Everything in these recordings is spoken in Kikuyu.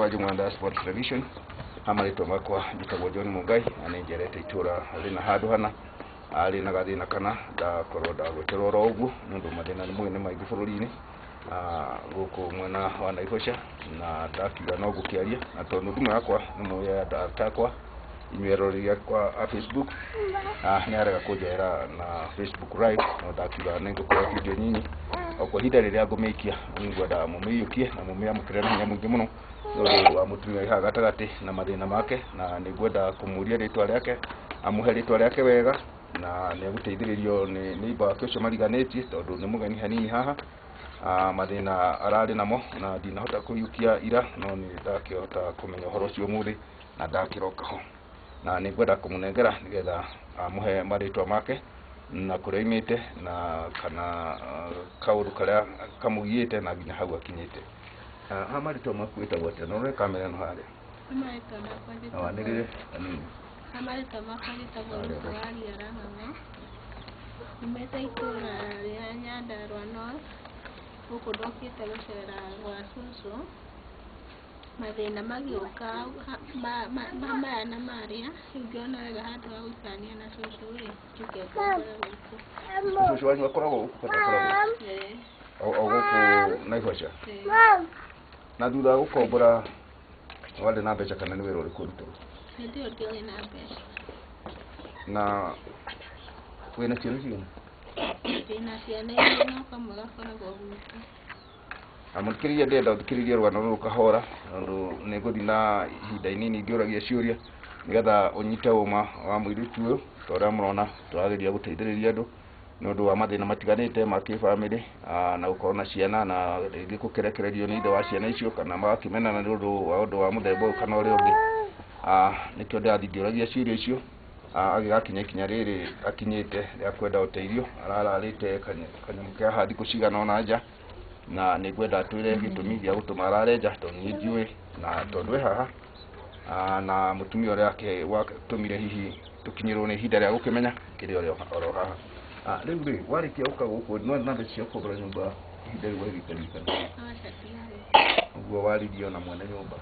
wa Njũng'wa Diaspora Television. Ha marĩtwa makwa njĩtagwo John Mũngai na nĩ njerete itũra rĩna handũ hana arĩ na gathĩna kana ndakorwo ndagweterwo oro ũguo nĩ ũndũ mathĩna nĩ mũĩ nĩ maingĩ bũrũri-inĩ gũkũ mwena wa Naivasha na ndakiuga no ngũkĩaria na tondũ thimũ yakwa nĩ mũĩ arata akwa inyuĩ eroreri akwa a Facebook nĩ arega kũnjoera na Facebook live no ndakiuga nĩ ngũkora video nyinyi o kwa ihinda rĩrĩa ngũmĩikia nĩngwenda mũmĩiyũkie na mũmĩamũkĩre na hinya mũingĩ mũno nĩ ũndũ wa mũtumia wĩ haha gatagatĩ na mathĩna make na nĩngwenda kũmũria rĩtwa rĩake amũhe rĩtwa rĩake wega na nĩ egũteithĩrĩrio nĩ neighbor wake ũcio mariganĩtie tondũ nĩ mũgeni hanini haha mathĩna ararĩ namo na ndinahota kũiyũkia ira no nĩ ndakĩhota kũmenya ũhoro ũcio ũmũthĩ na ndakĩroka ho na nĩngwenda kũmũnengera nĩgetha amũhe marĩtwa make na kũrĩa aimĩte na kana kaũndũ karĩa kamũgiĩte na nginya hau akinyĩte. Ha marĩtwa maku wĩtagwo atĩa? Na ũrore kamera ĩno harĩa Marĩtwa makwa na njĩtagwo wanĩrĩre hanini. Marĩtwa makwa njĩtagwo Harĩa Ruth ũrĩ. Waria Rang'ang'a. Nyumĩte itũra rĩa Nyandarua North, gũkũ ndokĩte gũcera gwa cũcũ. Mathĩna magĩũka maya na marĩa, rĩu ngĩona wega handũ ha gũikarania na cũcũ rĩ, njũke ngombore gũkũ. Cũcũ wanyu akoragwo gũkũ kana akoragwo Ĩĩ, o gũkũ Naivasha? Ĩĩ. Na thutha wa gũkombora warĩ na mbeca kana nĩ wĩra ũrĩkũ ũrutaga? Hĩndĩ ĩyo ndiarĩ na mbeca. Na wĩna ciana cigana? Ndĩna ciana igĩrĩ no kamwe gakoragwo gwitũ. Na mũthikĩrĩria ndĩrenda ũthikĩrĩrie rũgano rũrũ kahora tondũ nĩ ngũthiĩ na ihinda inini ngĩũragia ciũria nĩgetha ũnyite ũma wa mũirĩtu ũyũ ta ũrĩa mũrona tũrageria gũteithĩrĩria andũ nĩ ũndũ wa mathĩna matiganĩte ma kĩbamĩrĩ na gũkorwo na ciana na rĩngĩ gũkĩrekererio nĩ ithe wa ciana icio kana magakĩmenana nĩ ũndũ wa ũndũ wa mũthemba ũyũ kana ũrĩa ũngĩ. Nĩkĩo ndĩrathiĩ ngĩũragia ciũria icio agĩgakinya ikinya rĩrĩ akinyĩte rĩa kwenda ũteithio arararĩte kanyamũ ke haha thikũ cigana ũna nja na nĩ ngwenda atwĩre gĩtũmi gĩa gũtũma arare nja tondũ niĩ ndiũĩ na tondũ wĩ haha na mũtumia ũrĩa watũmire hihi tũkinyĩrwo nĩ ihinda rĩa gũkĩmenya kĩrĩ oro haha. Rĩu rĩ warĩkia gũka gũkũ nĩ warĩ na mbeca cia gũkombora nyũmba ihinda rĩu wagĩikarire kana? Aca ndiarĩ. Ũguo waririe ona mwene nyũmba.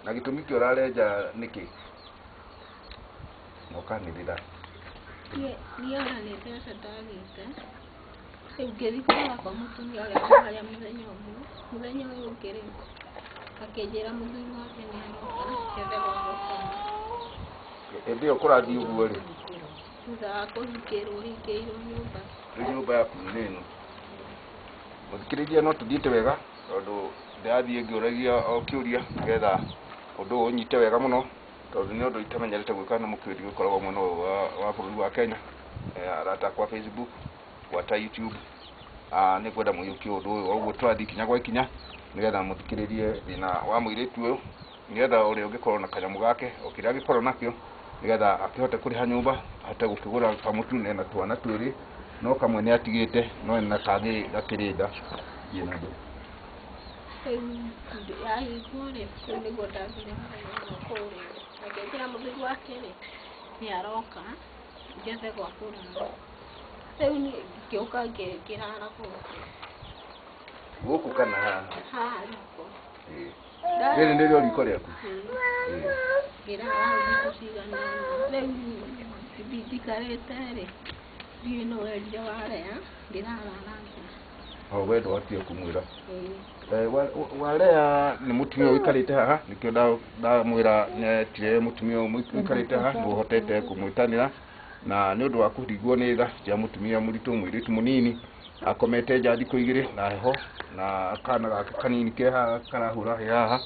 Na gĩtũmi kĩa ũrare nja nĩkĩ? Na ũkanĩrĩra. Niĩ ona nĩ mbeca ndagĩte. Rĩu ngĩthiĩ kũrora kwa mũtumia ũrĩa harĩa mũthenya ũmwe, mũthenya ũyũ ũngĩ rĩ, akĩnjĩra mũthuri wake nĩ aroka njethe gwa gũkoma. Hĩndĩ ĩyo kũrathiĩ ũguo rĩ? Thutha wa kũhingĩrwo hingĩirwo nyũmba. Rĩu nyũmba yaku nĩ ĩno. Mũthikĩrĩria no tũthiĩte wega tondũ ndĩrathiĩ ngĩũragia o kĩũria nĩgetha ũndũ ũyũ ũnyite wega mũno tondũ nĩ ũndũ itamenyerete gwĩka na mũkĩũri gũkoragwo mwena ũyũ wa bũrũri wa Kenya. Arata akwa Facebook, gwata YouTube, nĩ ngwenda mũiyũkie ũndũ ũyũ o ũguo tũrathiĩ ikinya gwa ikinya nĩgetha mũthikĩrĩrie thĩna wa mũirĩtu ũyũ nĩgetha ũrĩa ũngĩkorwo na kanyamũ gake o kĩrĩa angĩkorwo nakĩo nĩgetha akĩhote kũrĩha nyũmba ahote gũkĩgũra kamũtu na twana twĩrĩ no kamwe nĩ atigĩte no ena kangĩ gakĩrĩ nda. Thiĩ na mbere. Rĩu yahingwo rĩ, rĩu nĩguo ndathire mũthenya ũmwe kũrĩa. Akĩnjĩra mũthuri wake rĩ, nĩ aroka njethe gwa kũrara. Rĩu niĩ ngĩũka ngĩrara gũkũ. Gũkũ kana haha? Haha riko. Rĩrĩ nĩrĩo riko rĩaku? Ngĩrara hau thikũ cigana ũna. Rĩu njikarĩte rĩ, ndiũĩ nũ werire warea, ndĩrarara nja. O we ndwatire kũmwĩra. Warea nĩ mũtumia ũikarĩte haha nĩkĩo ndamwĩra nĩetire mũtumia ũyũ ũikarĩte haha nĩ ũhotete kũmwĩtanĩra na nĩ ũndũ wa kũringwo nĩ tha cia mũtumia mũritũ mũirĩtu mũnini akomete nja thikũ igĩrĩ na heho na kana gake kanini ke haha karahũra hĩ haha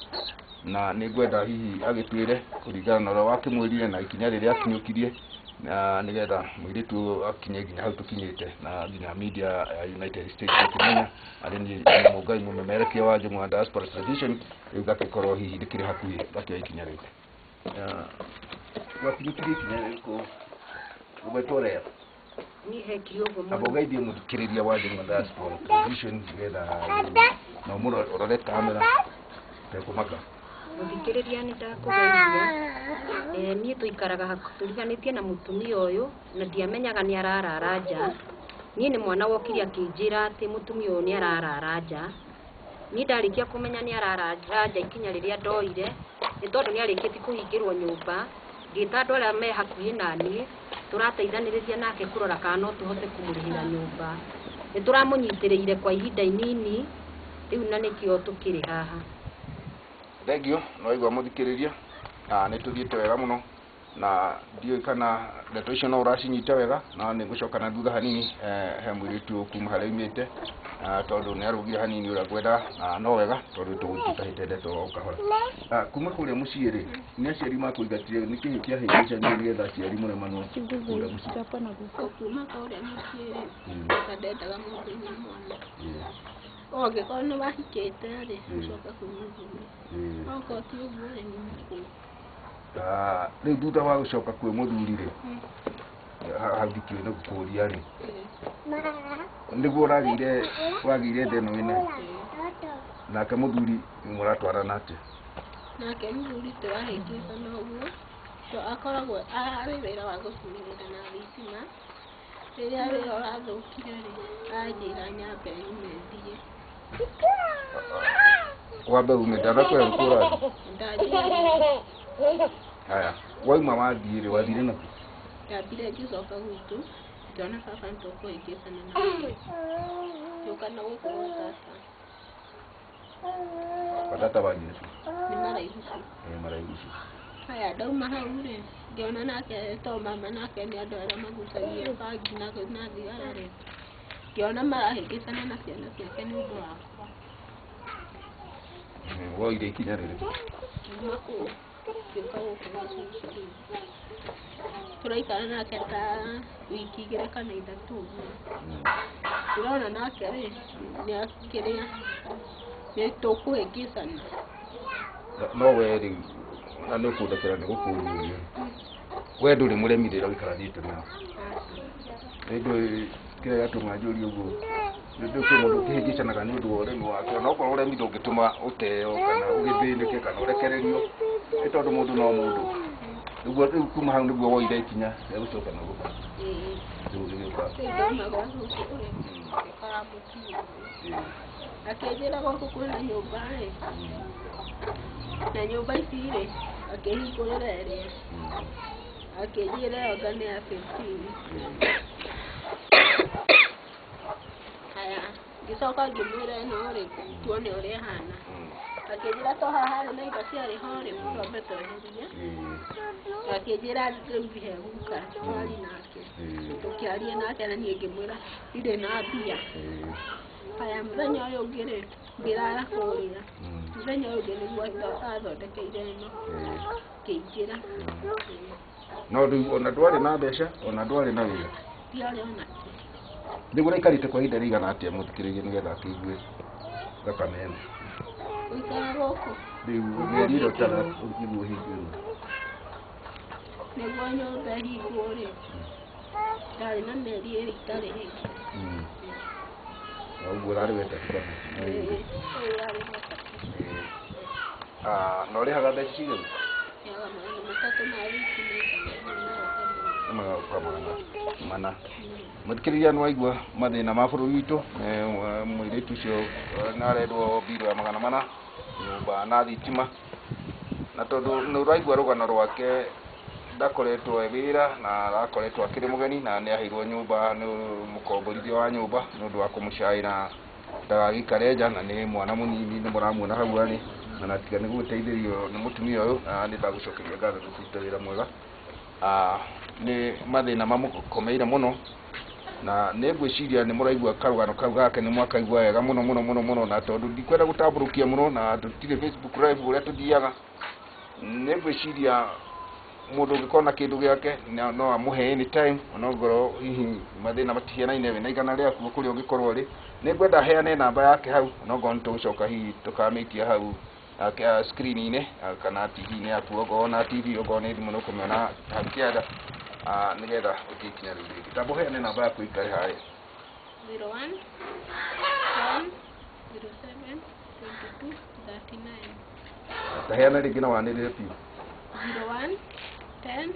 na nĩ ngwenda hihi agĩtwĩre kũringana na ũrĩa wakĩmwĩrire na ikinya rĩrĩa akinyũkirie na nĩgetha mũirĩtu ũyũ akinye nginya hau tũkinyĩte na nginya media ya United States ĩkĩmenya arĩ niĩ Mũngai mũmemerekia wa Njũng'wa Diaspora Television rĩu gakĩkorwo hihi rĩkĩrĩ hakuhĩ gakĩoya ikinya rĩu. Wakinyũkirie ikinya rĩrĩkũ ũgwetwo Rea? Niĩ hekire ũguo Amba mũno. ũgeithie mũthikĩrĩria wa Njũng'wa Diaspora Television nĩgetha na ũrore kamera ũtekũmaka. Mũthikĩrĩria nĩ ndakũgeithia. Niĩ tũikaraga tũriganĩtie na mũtumia ũyũ na ndiamenyaga nĩ ararara nja. Niĩ nĩ mwana wokire akĩnjĩra atĩ mũtumia ũyũ nĩ ararara nja. Niĩ ndarĩkia kũmenya nĩ araranja ikinya rĩrĩa ndoire, nĩ tondũ nĩ arĩkĩtie kũhingĩrwo nyũmba, ngĩta andũ arĩa me hakuhĩ naniĩ, tũrateithanĩrĩria nake kũrora kana no tũhote kũmũrĩhĩra nyũmba. Nĩ tũramũnyitĩrĩire kwa ihinda inini, rĩu na nĩkĩo tũkĩrĩ haha. Thengio no waigua mũthikĩrĩria, na nĩ tũthiĩte wega mũno, na ndiũĩ kana ndeto icio no ũracinyita wega, no nĩ ngũcoka na thutha hanini, he mũirĩtu ũyũ kuma harĩa aumĩte, tondũ nĩ arũgire hanini ũrĩa ngwendaga, na no wega tondũ tũtahĩte ndeto o kahora. Kuma kũrĩa mũciĩ rĩ, nĩ aciari makũingatire, nĩ kĩĩ kĩahĩngĩcanire nĩgetha aciari mũremanwo kũrĩa mũciĩ? Kuma kũrĩa mũciĩ rĩ, baba ndendaga mũndũ wĩna mwana. Ũngĩkorwo nĩ wahikĩte rĩ, ũcoke kwĩ mũthuri. Okorwo ti ũguo rĩ, nĩ kũu. Rĩu thutha wa gũcoka kwĩ mũthuri rĩ, hau ndikĩũĩ nĩ gũkũria rĩ, nĩguo wagĩire nda ĩno wĩnayo? Nake mũthuri mũratwarana atĩa? Nake mũthuri tũrahĩngĩcana ũguo, to akoragwo arĩ wĩra wa gũcumĩrĩra na thitima. Rĩrĩa wĩra ũrathũkire rĩ, anjĩra nyambe nyume thiĩ. Wambe ume, ndanakwĩra nĩkũ ũrathiĩ? Ndanjĩra. Haya, wauma wathiĩ rĩ, wathire nakũ? Ndambire ngĩcoka gwitũ, ngĩona baba nĩ tũkũhĩngĩcana nake. Ngĩũka na gũkũ gwa tata. Kwa tata wanyu nĩkũ? Nĩ maraihu biũ. Maraihu biũ. Haya, ndauma hau rĩ, ngĩona nake to mama nake nĩ andũ arĩa magucagia bangi na thigara rĩ, ngĩona marahĩngĩcana na ciana ciake nĩ ũndũ wakwa. Woire ikinya rĩrĩkũ? Ngiuma kũu, ngĩũka gũkũ gwa cũcũ rĩu. Tũraikara nake ta wiki igĩrĩ kana ithatũ ũguo. Ndĩrona nake rĩ, nĩ akĩrĩa, nĩ tũkũhĩngĩcana. No we rĩu, na nĩ ũkũndekera nĩ gũkũria ũguo. We ndũrĩ mũremi rĩrĩa ũikaranĩte nao. Nĩ ndũĩ kĩrĩa gĩatũma njũrie ũguo. Nĩ ndũĩ kwĩ mũndũ ũkĩhĩngĩcanaga nĩ ũndũ wa ũremi wake. Ona okorwo ũremi ndũngĩtũma ũteo kana ũgĩthĩnĩke kana ũrekererio, nĩ tondũ mũndũ no mũndũ. Nĩguo rĩu kuma hau nĩguo woire ikinya rĩa gũcoka na gũkũ. Rĩu ũgĩgĩũka. Rĩu ndauma gwa cũcũ rĩ, ngĩkora mũtumia ũyũ. Akĩnjĩra gũkũ kwĩna nyũmba rĩ, na nyũmba ici rĩ, akĩhingũrĩra ĩrĩa. Akĩnjĩra ĩyo anga nĩ ya 15. Haya, ngĩcoka ngĩmwĩra ĩno rĩ, tuone ũrĩa ĩhana. Akĩnjĩra to haha harĩ na indo ciarĩ ho rĩ, twambe tweherie. Akĩnjĩra rĩu he guka, twarie nake. Tũkĩaria nake na niĩ ngĩmwĩra ndirĩ na mbia. Haya, mũthenya ũyũ ũngĩ rĩ, ngĩrara kũrĩa. Mũthenya ũyũ ũngĩ nĩguo athondekeire ĩno. Ngĩingĩra. No rĩu ona ndwarĩ na mbeca, ona ndwarĩ na wĩra. Ndiarĩ ona kĩ. Nĩguo ũraikarĩte kwa ihinda rĩigana atĩa mũthikĩrĩria nĩgetha akĩigue thakame ĩno? Gũikara gũkũ. Rĩu mĩeri ĩrĩa ũtara nĩguo ũhingĩrwo. Nĩguo nyũmba ĩhingwo rĩ, ndarĩ na mĩeri ĩrĩ itarĩ hinge. Na ũguo ũrarĩ wetatũ kana? Ĩĩ, ũyũ ũrarĩ wetatũ. Na ũrĩhaga mbeca cigana? Rĩhaga 300 ma wiki maita Magoka magana mana. Mũthikĩrĩria nĩ waigua mathĩna ma bũrũri witũ, mũirĩtu ũcio nĩ arendwo mbirũ ya 400, nyũmba na thitima. Na tondũ nĩ ũraigua rũgano rwake, ndakoretwo e wĩra na arakoretwo akĩrĩ mũgeni na nĩ aheirwo nyũmba nĩ mũkomborithia wa nyũmba nĩ ũndũ wa kũmũcaĩra ndagagĩikare nja, na nĩ mwana mũnini nĩ mũramuona hau arĩ, na tiga nĩ gũgĩteithĩrĩrio nĩ mũtumia ũyũ, na nĩ ndagũcokeria ngatho nĩ kũruta wĩra mwega. Nĩ mathĩna mamũkomeire mũno, na nĩ ngwĩciria nĩ mũraigua karũgano kau gake nĩ mwakaigua wega mũno mũno mũno mũno, na tondũ ndikwenda gũtambũrũkia mũno na tũtirĩ Facebook live ũrĩa tũthiaga, nĩ ngwĩciria mũndũ ũngĩkorwo na kĩndũ gĩake no amũhe anytime, onokorwo hihi mathĩna matihianaine wĩna igana rĩaku kũrĩa ũngĩkorwo ũrĩ. Nĩ ngwenda heane namba yake hau, onokorwo nĩ tũgũcoka hihi tũkamĩikia hau screen-inĩ kana TV-inĩ yaku, okorwo na TV, okorwo nĩ thimũ nĩ ũkũmĩona hau kĩanda, nĩgetha ũthiĩ ikinya rĩu rĩngĩ. Tamba ũheane namba yaku ĩikare harĩa. 01 10 07 22 39. Taheana rĩngĩ na wanĩrĩre biũ. 01 10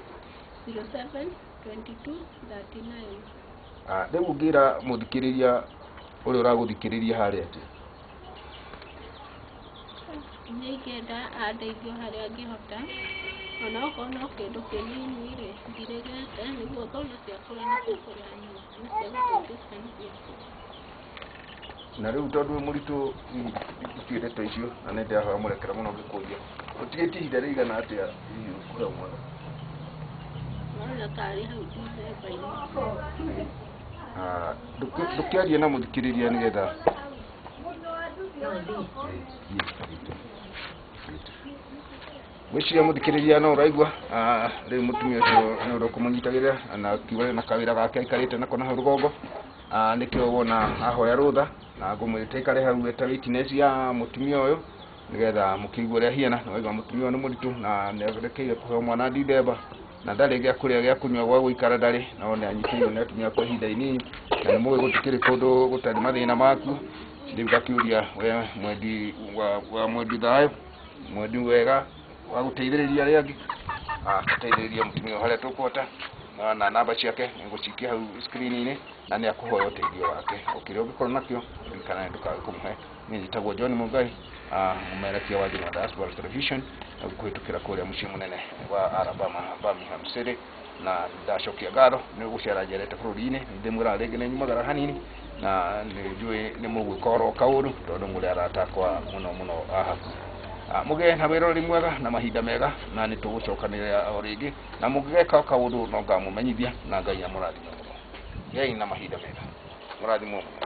07 22 39. Rĩu ũngĩra mũthikĩrĩria ũrĩa ũragũthikĩrĩria harĩa atĩa? Niĩ ingĩenda andeithie o harĩa angĩhota, ona okorwo no kĩndũ kĩnini rĩ, ndiregete nĩguo ngona cia kũrĩa na cia kũrĩha nyũmba na cia gũteithia ciana ciakwa. Na rĩu tondũ wĩ mũritũ hihi ndeto icio na nĩ ndĩrahoya mũrekera mũno ngĩkũria ũtigĩtie ihinda rĩigana atĩa hihi kũheo mwana? Ndĩrona tarĩ hau Dicemba-inĩ. Ah, ndũkĩarie na mũthikĩrĩria nĩgetha No thiĩ. Ngwĩciria mũthikĩrĩria no ũraigua ah, rĩu mũtumia ũcio nĩ ũndũ kũmũnyitagĩrĩra na akiuga na kawĩra gake aikarĩte nako na hau rũgongo. Ah, nĩkĩo wona ahoya rũtha na ngũmwĩrĩte aikare hau eta witness ya mũtumia ũyũ nĩgetha mũkĩigue ũrĩa ahiana. Nĩ waigua mũtumia ũyũ nĩ mũritũ na nĩ arekeire kũheo mwana Dithemba na ndarĩ gĩa kũrĩa gĩa kũnyua gwa gũikara ndarĩ, no nĩ anyitĩrĩirwo nĩ atumia kwa ihinda inini na nĩ mũĩ gũtikĩrĩ kũndũ gũtarĩ mathĩna makuo. Rĩu ngakĩũria we mwendi wa mwendi thayũ, mwendi wega wa gũteithĩrĩria arĩa angĩ, ah, tũteithĩrĩrie mũtumia ũyũ harĩa tũkũhota na namba ciake nĩngũcikia hau screen-inĩ na nĩ akũhoya ũteithio wake o kĩrĩa ũngĩkorwo nakĩo ririkana ndũkage kũmũhe. Niĩ njĩtagwo John Mũngai, ah, mũmerekia wa Njũng'wa Diaspora Television kũhĩtũkĩra kũrĩa mũciĩ mũnene wa Alabama, Birmingham City, na ndacokia ngatho nĩ gũcera njerete bũrũri-inĩ. Nĩ ndĩmwĩraga rĩngĩ nĩ nyumagara hanini na nĩ njũĩ nĩ mũgwĩka oro kaũndũ tondũ mũrĩ arata akwa mũno mũno a hakuhĩ. Ah, mũgĩe na wĩroreri mwega na mahinda mega na nĩ tũgũcokanĩrĩra o rĩngĩ na mũngĩgeka kaũndũ no ngamũmenyithia na Ngai amũrathime mũno. Gĩai na mahinda mega, mũrathimwo mũno.